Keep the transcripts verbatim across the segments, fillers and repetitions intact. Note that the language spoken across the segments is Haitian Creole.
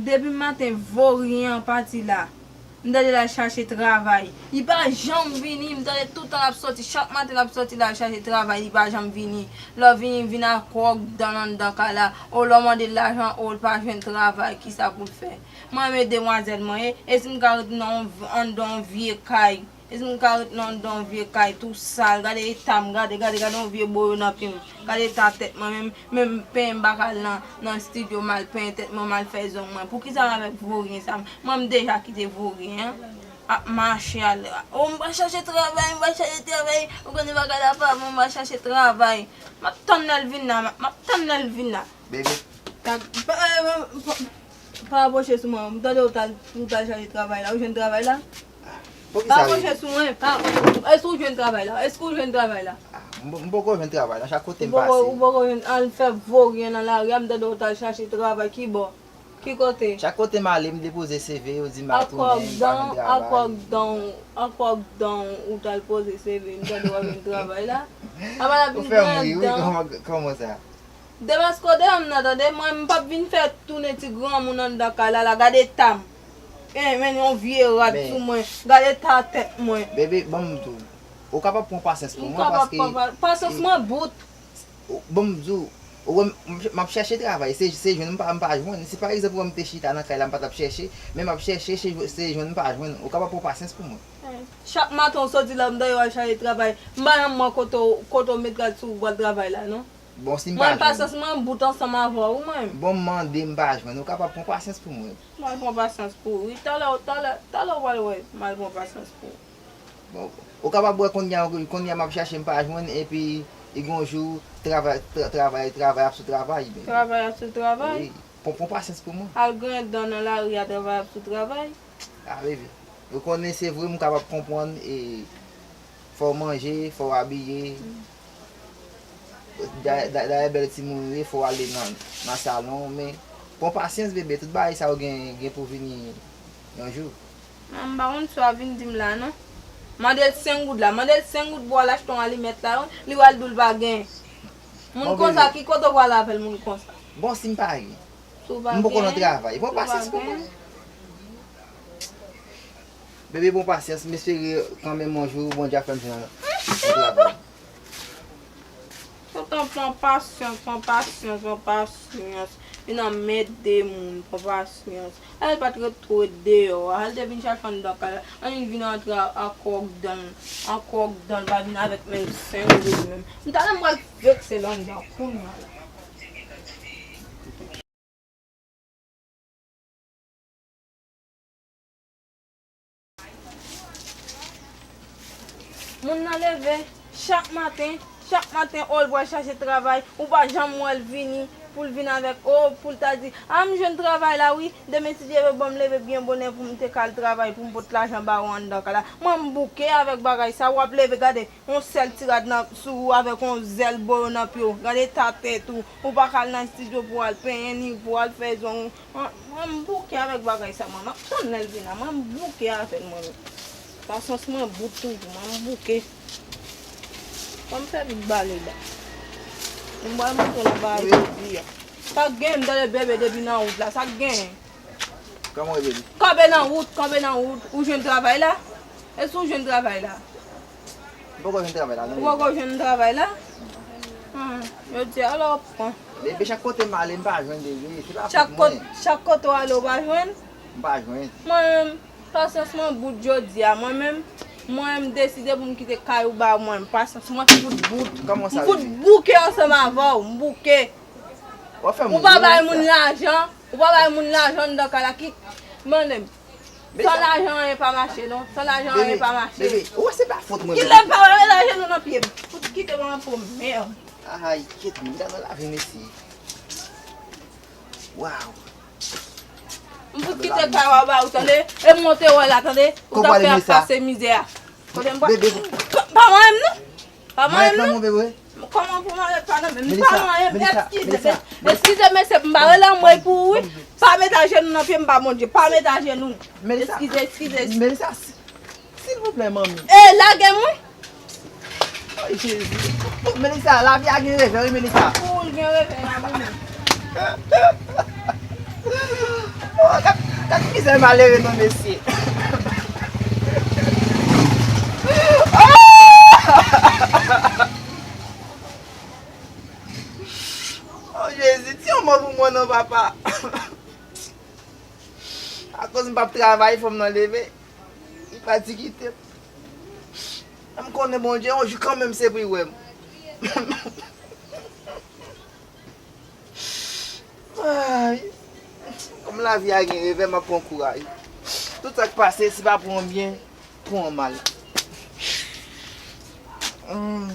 Depi maten, voryen an pati la. M tande l al chache travay. Li pa janm vini, m tande tout tan l ap sòti. Chak maten l ap sòti, l al chache travay, li pa janm vini. Lè w vini, vin ak wòg dan anndan kay la. Ou lè w mande l lajan, ou l pa jwenn travay, kisa pou l fè? Mwen menm demwazèl mwen ye, e si m ka ret nan yon v-, anndan yon vye kay? E si m ka ret nan anndan yon vye kay tou sal? Gade eta m, gade, gade, gade yon vye boyo nan pye m. Gade eta tèt mwen, menm, menm penyen m pa ka al nan, nan estidyo m al penyen tèt mwen, m al fè zong mwen. Poukisa m avèk voryen sa? Mwen m deja kite voryen an ap mache al. O, m va chache travay, m va chache travay. Ou konnen bagay la pa bon, m va chache travay. M ap tann lè l vin la, m ap, m ap tann lè l vin la. Bebe. Pa, pa, pa, pa apwoche sou mwen. M tande ou t al, ou t al chache travay la. Ou jwenn travay la? Poukisa? Pa apwoche sou mwen. Pa apwoche sou mwen. Èske ou jwenn travay la? Èske ou jwenn travay la? Ah, m, m poko jwenn travay la. Chak kote m pase. Ou poko, ou poko jwenn. Al fè voryen nan lari a, m tande ou t al chache travay. Ki bò? Ki kote? Chak kote m ale, m depoze C V, yo di m pa tounen, m pa jwenn travay. Ak wòg dan, ak wòg dan ou t al poze C V, m tande w ap jwenn travay la. Apa l ap vin pran dan. Ou fè m ri, wi, kòman, kòman sa? Debaske w deyò m nan, tande, mwen, m p ap vin fè tounen ti granmoun anndan kay la, la, gade eta m. Eh, men yon vye rad sou mwen, gade eta tèt mwen. Bebe, ban m di w, ou kapab pran pasyans pou mwen, paske... Ou kapab pran pa-, pasyans mwen bout. Ou, ban m di w, ou wè m, m, m ap chache travay, se, se jwenn m pa, m pa jwenn. Si pa egzanp, ou wè m te chita nan kay la, m pa t ap chèche, men m ap chèche, se, se jwenn m pa jwenn. Ou kapab pran pasyans pou mwen. Eh, chak maten ou soti la, m tande w al chache travay. M pa janm wè kote w, kote w met rad sou ou pral travay la, non. Bon, si m pa jwenn. Mwen, pasyans mwen bout ansanm avè w, wi, mwen. Bon, m mande, m pa jwenn. Ou kapab pran pasyans pou mwen. M al pran pasyans pou ou. Wi, talè, talè, talè w pral wè. M al pran pasyans pou ou. Bon, ou kapab wè kounye a, kounye a m ap chache, m pa jwenn, epi, e gon jou, travay, tra-, travay, travay ap sou travay, bebe. Travay ap sou travay? Wi. Pran, pran pasyans pou mwen. Al griyen dan nan lari a, travay ap sou travay? Ah, bebe. Ou konnen se vre, m kapab konprann, e fò w manje, fò w abiye. Da-, da-, dayè bèl timoun ou ye, fò w ale nan, nan salon, men pran pasyans, bebe, tout bagay sa yo gen, gen pou vini yon jou. Mwen, m pa konn sa w ap vin di m la, non. Mande l senk goud la, mande l senk goud pou w al achte yon alimèt la, wi, li pral di w l pa gen. Moun konsa, ki kote w pral avè l, moun konsa? Bon, si m pa gen. M poko nan travay. Pran pasyans pou mwen. Bebe, pran pasyans, m espere kanmenm yon jou Bondye ap fè m jwenn yon travay. Tonton, pran pasyans, pran pasyans, pran pasyans. Vin anmède moun, pran pasyans. Al pa t ret twò ret deyò a. Al te vin chache anndan kay la. Ann vin antre a, ak wòg dan l. Ak wòg dan l, pa vin avèk menm senk goud menm. M talè m pral vekse l anndan kounye a la. Moun nan leve chak maten, chak maten, o, l pral chache travay, ou pa janm wè l vini, pou l vin avèk, o, pou l ta di, a, m jwenn travay la, wi, demen, si Dye vle, ban m leve byen bonè pou m te ka al travay, pou m pot lajan ba ou anndan kay la. Mwen, m bouke avèk bagay sa, w ap leve, gade, yon sèl ti rad nan, sou ou avèk yon zèl boyo nan pye w. Gade eta tèt ou. Ou pa ka al nan estidyo pou w al penyen, ni pou w al fè zong ou. Mwen, mwen, m bouke avèk bagay sa, mwen. M ap tann lè l vin la. Mwen, m bouke avè l, mwen menm. Pasyans mwen bout toujou, mwen, m bouke. Ban m fè vit bale la. M pral monte nan bagay jodi a. Sa k genyen, m tande bebe depi nan wout la. Sa k genyen? Kòman w rele? Kanpe nan wout, kanpe nan wout. Ou jwenn travay la? Èske w jwenn travay la? M poko jwenn travay la, non. Ou poko jwenn travay la? Ah, yo di, alò, pran. Bebe, chak kote m ale, m pa jwenn, bebe. Se pa fòt mwen. Chak kote w ale, ou pa jwenn? M pa jwenn. Mwen menm, pasyans mwen bout jodi a. Mwen menm, mwen, m deside pou m kite kay ou ba mwen. Pasyans mwen fout bout. Kòman sa, bebe? M fout bouke ansanm avè w. M bouke. W ap fè moun ri, Melissa. Ou pa bay moun lajan. Ou pa bay moun lajan anndan kay la ki mande m. San lajan anyen pa mache non. San lajan anyen pa mache. Bebe, bebe, ou wè se pa fòt mwen, bebe. Kilè m pa bay lajan nou nan pye m? Fout kite mwen pou mèd. Ay, kèt, m ta nan lavi, mesye. Waw. M fout kite kay w a ba ou, tande? E monte wè la, tande? Ou t ap fè ap pase mizè a. Kote m pral? Bebe. Pa, pa manyen m non. Pa manyen m non. Kòman pou manyen pa nan men m? Pa manyen m. Eskize, eskize, mesye, m pa rele anmwey pou ou, wi. Pa met ajenou nan pye m, pa Bondye. Pa met ajenou. Eskize, eskize. Melissa, silvouplè, manmi. E, lage m, wi. Ay, Jezi. Melissa, lavi a gen revè, wi, Melissa. Pou l gen revè, lavi m. Oh, gad, gad mizè malere non, mesye. Oh, Jezi, ti yon mo pou mwen non, papa. Akoz m p ap travay, fanm nan leve. Li pati kite m. M konnen Bondye, yon jou kanmenm se pou l wè m. Ay. Kòm lavi a gen revè, m ap pran kouraj. Tout sa k pase, si pa pou yon byen, pou yon mal. Hmm.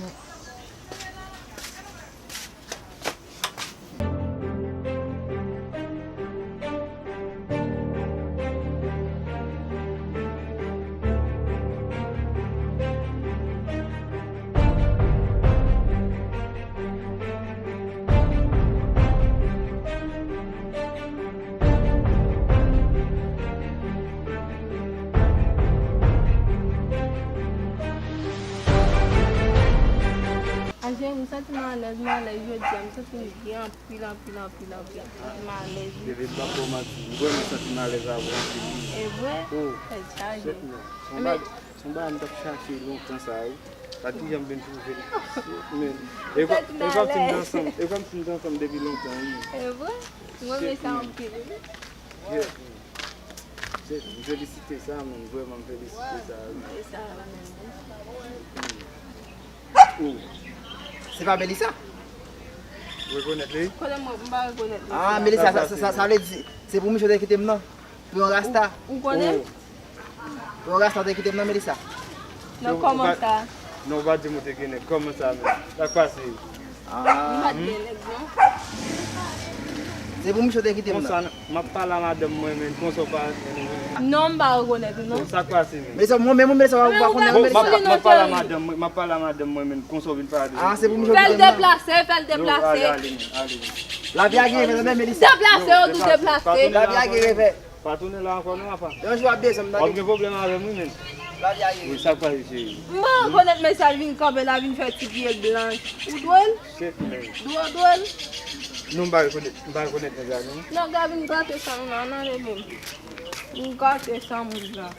Aje, m santi m alèz, m alèz jodi a, m santi m byen anpil, anpil, anpil, anpil. M santi m alèz, wi. Bebe, m p ap ba w manti. M vrèman santi m alèz avè w anpil, wi. E vre? Oh, tèt chaje. Tèt mwen. Se yon bagay, se yon bagay m t ap chache lontan sa, wi. Pa t ki jan m vin twouve l. Men, e kòm, e kòm si n t ansanm, e kòm si n t ansanm depi lontan, wi. E vre? M renmen sa anpil, wi. Yeah. Se, m felisite sa, men vrèman m felisite sa, wi. E sa, menm. Oh. Se pa Melissa? Ou rekonèt li? Kote mwen, m pa rekonèt li. Ah, Melissa, sa, sa, sa, sa vle di, se pou misye w te kite m nan? Pou yon rasta? Ou, ou konnen? Oh. Pou yon rasta w te kite m nan, Melissa? Non, kòman sa? Non, ou pa di m ou te gen nèg. Kòman sa menm? Sa k pase? Ah. M pa t gen nèg, non. Se pou misye w te kite m nan? Konsa, m ap pale a madanm mwen, men konsa w pa... Non, m pa rekonèt ou, non. Sa k pase menm? Melissa, mwen menm, Melissa, w pa konnen, Melissa. Bon, m ap, m ap pale a madanm mwen, m ap pale a madanm mwen, men konsa w vin pale. Ah, se pou misye w te kite m nan? Fè l deplase, fè l deplase. Ale, ale, ale. Lavi a gen revè, tande, Melissa. Deplase, yo tou deplase. Lavi a gen revè. Pa tounen la ankò non, apa. Yon jou w ap bezwen m, tande. W ap gen pwoblèm avè m, wi, men. Lavi a gen revè. Wi, sa k pase, cheri? M pa rekonèt mesye a, l vin kanpe la, vin fè ti pye blanch. Ou dwòl? Shit, man. Dwòl, dwòl. Non, m pa rekonèt, m pa rekonèt mesye a, non. Non, gade, vin grate san m nan, nan, leve m. Vin grate san m nan.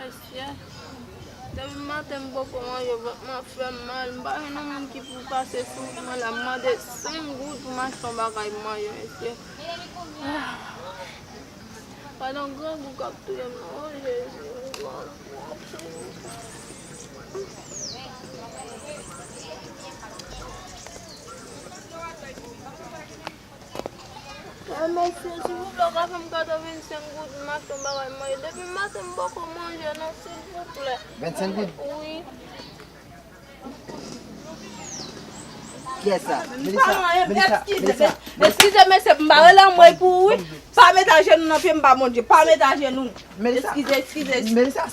Mesye, depi maten m poko manje, vant mwen ap fè m mal, m pa jwenn yon moun ki pou pase sou mwen la, m mande senk goud pou m achte yon bagay manje, mesye. Ah. Gade yon grangou k ap touye m, o Jezi, yon grangou ap touye m. E mesye, silvouplè, w ka fè m katrevensenk goud, m achte yon bagay manje. Depi maten, m poko manje, non, silvouplè. Vennsenk goud? Wi. Kiyès sa? Melissa, Melissa, Melissa. Eskize, mesye, m pa rele anmwey pou ou, wi. Pa met ajenou nan pye m, pa Bondye. Pa met ajenou. Melissa. Eskize, eskize, eskize. Melissa,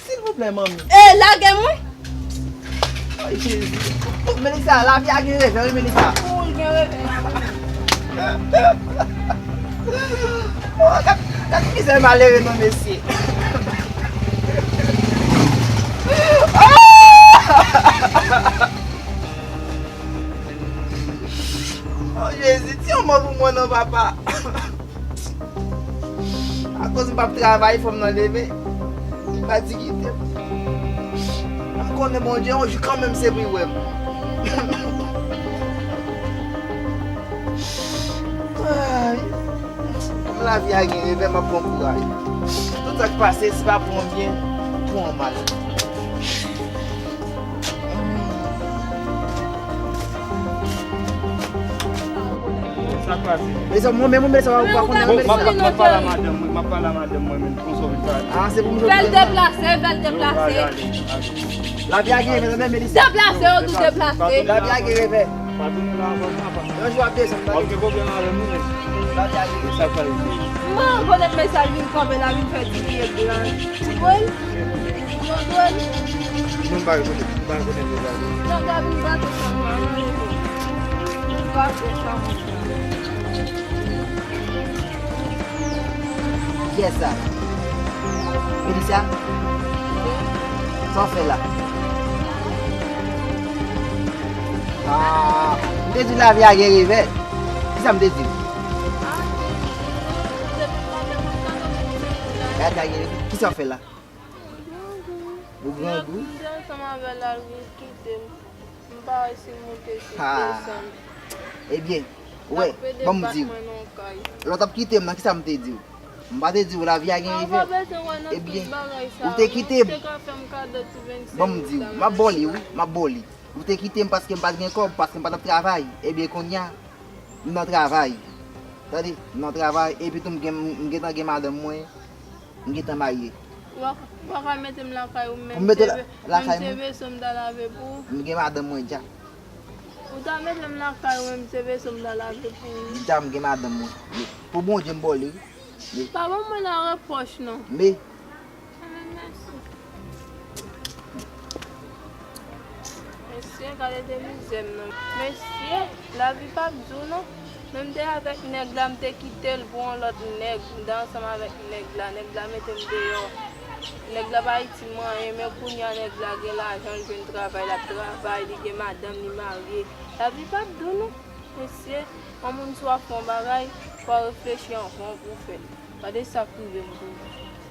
silvouplè, manmi. E, lage m, wi. Ay, Jezi. Melissa, lavi a gen revè, wi, Melissa. Wi, l gen revè. Oh, gad, gad mizè malere non, mesye. Oh, Jezi, ti yon mo pou mwen non, papa. Akoz m p ap travay, fanm nan leve. Li pati kite m. M konnen Bondye, yon jou kanmenm se pou l wè m. Ay. Kòm lavi a gen revè, m ap pran kouraj. Tout sa k pase, se pa pou yon byen, pou yon mal. Sa k pase? Mezanmi, mwen menm, mezanmi, ou pa konnen. Bon, m ap, m ap pale a madanm mwen, m ap pale a madanm mwen, men konsa w vin pale. Ah, se pou m jwenn. Fè l deplase, fè l deplase. Lavi a gen revè, men Melissa. Deplase, yo tou deplase. Lavi a gen revè. Pa tounen la ankò non, apa. Yon jou w ap desann, tande. W ap gen pwoblèm avè m, wi, men. Lavi a gen revè. Sa k pase? M pa rekonèt mesye a, l vin kanpe la, vin fè ti pye blanch. Ou konprann? Ou konprann? Non, m pa rekonèt, m pa rekonèt mesye a, non. Non, gade, m pa te konn, non, non, non. Kiyès sa? Melissa? Sa w fè la? Ah, m te di w lavi a gen revè. Kisa m te di w? Lavi a gen revè. Kisa w fè la? Ou grangou? M te ansanm avè l, al kite m. M pa wè si m moute sou desann. Ebyen, ou wè, ban m di w. Lè w t ap kite m nan, kisa m te di w? M pa te di w lavi a gen revè. Ebyen, ou te kite m. Ban m di w, m ap ba w li, wi, m ap ba w li. Ou te kite m paske m pa t gen kòb, paske m pa t ap travay. Ebyen, kounye a, m nan travay. Tande, m nan travay, epi tou m gen, m gentan gen madanm mwen, m gentan marye. Ou pa, ou pa ka mete m lakay ou, menm se ve-, menm se veso m ta lave pou ou. M gen madanm mwen dja. Ou ta mete m lakay ou, menm se veso m ta lave pou ou. Dja m gen madanm mwen. Pou Bondye m ba w li, wi. Pa ban mwen nan repwòch non. Men. Mèsi. Mesye, gade de mizè m non. Mesye, lavi p ap di w non. Men m te avèk nèg la, m te kite l pou yon lòt nèg. M te ansanm avèk nèg la. Nèg la mete m deyò. Nèg la pa itil mwen anyen, men kounye a nèg la gen lajan, l jwenn travay, l ap travay, li gen madanm, li marye. Lavi p ap di w non. Mesye, yon moun si w ap fè yon bagay, fò w reflechi anvan pou w fè l. Gade sa k rive m kounye a.